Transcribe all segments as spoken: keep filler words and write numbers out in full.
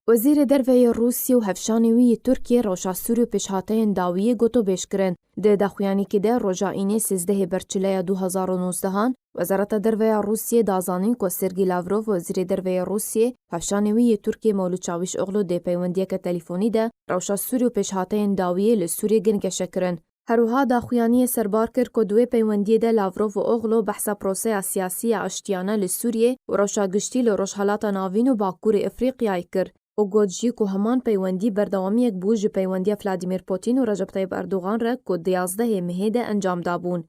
Wezîrê Derve yê Rûsiyê û hevşanê wî yê Tirkiyê rewşa Sûrî û pêşhateyên dawiyê gotobêj kirin. Di daxuyanîkê de roja Înê sêzdehê Berçileya du hezar û nozdehan, Wezareta Derve ya Rûsiyê da zanîn ku Sergî Lavrov, Wezîrê Derve yê Rûsiyê, hevşanê wî yê Tirkiyê Mewlût Çawîşoglu dê peywendiyeke telîfonî de rewşa Sûrî û pêşhateyên dawiyê li Sûriyê gengeşe kirin. Her wiha daxuyaniyê serbar kir ku di wê peywendiyê de Lavrov û Oglu behsa proseya siyasî ya aştiyane li Sûriyê û rewşa giştî li Rojhelata Navîn û Bakurê Efrîqyayê kir û got jî ku heman peywendî berdewamiyek bû ji peywendiya Vladimir Putin û Recep Tayyip Erdogan re ku di yazdehê mehê de encam dabûn.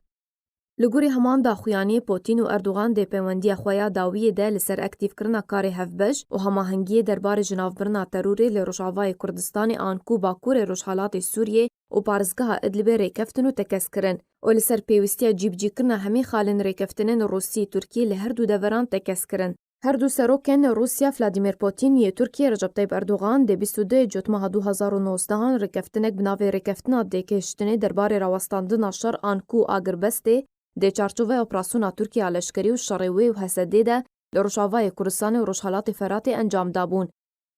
Li gorî heman daxuyaniyê Putin û Erdogan dê peywendiya xwe ya dawiyê de li ser aktîfkirina karê hevbeş û hemahengiyê derbarê jinavbirina terorê li Rojavayê Kurdistanê anku Bakurê Rojhelatê Sûriyê û parêzgeha Idlibê rêkeftin û tekez kirin û li ser pêwîstiya cîbicîkirina hemî xalên rêkeftinên Rûsî-Tirkî li her du deveran tekez kirin. Her du serokên Rûsya Vladimir Putin yê Tirkiyê Recep Tayyip Erdogan dê bîst û du Cotmeha du hezar û nozdehan rêkeftinek bi navê Rêkeftina Dêkehiştinê derbarê rawestandina şer anku agirbestê dê çarçoveya operasyona Tirkiye ya leşkerî û şerê wê û H S D'ê de li Rojavayê Kurdistanê û Rojhelatê Feratê encam dabûn.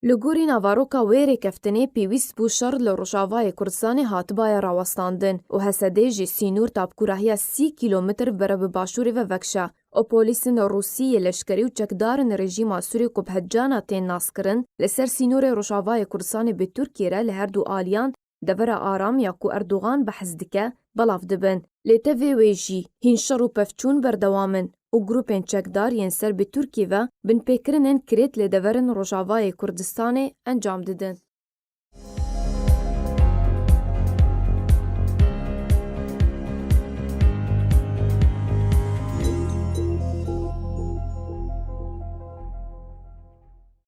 Li gorî navaroka wê rêkeftinê pêwîst bû şer li Rojavayê Kurdistanê hatibaye rawestandin û H S D jî sînor ta bi kûrahiya sî kîlometr bi re bi başûrê ve vekşa û polîsên Rûsî yê leşkerî û çekdarên rejîma Sûrî ku bi hecana tên naskirin li ser sînorê Rojavayê Kurdistanê bi Tirkiyê re li her du aliyan devera aram ya ku Erdogan behs dike, belav dibin. Lê tevê wê jî hîn şer û pevçûn berdewam in û grûpên çekdar yên ser bi Tirkiyê ve binpêkirinên kirêt li deverên Rojavayê Kurdistanê encam didin.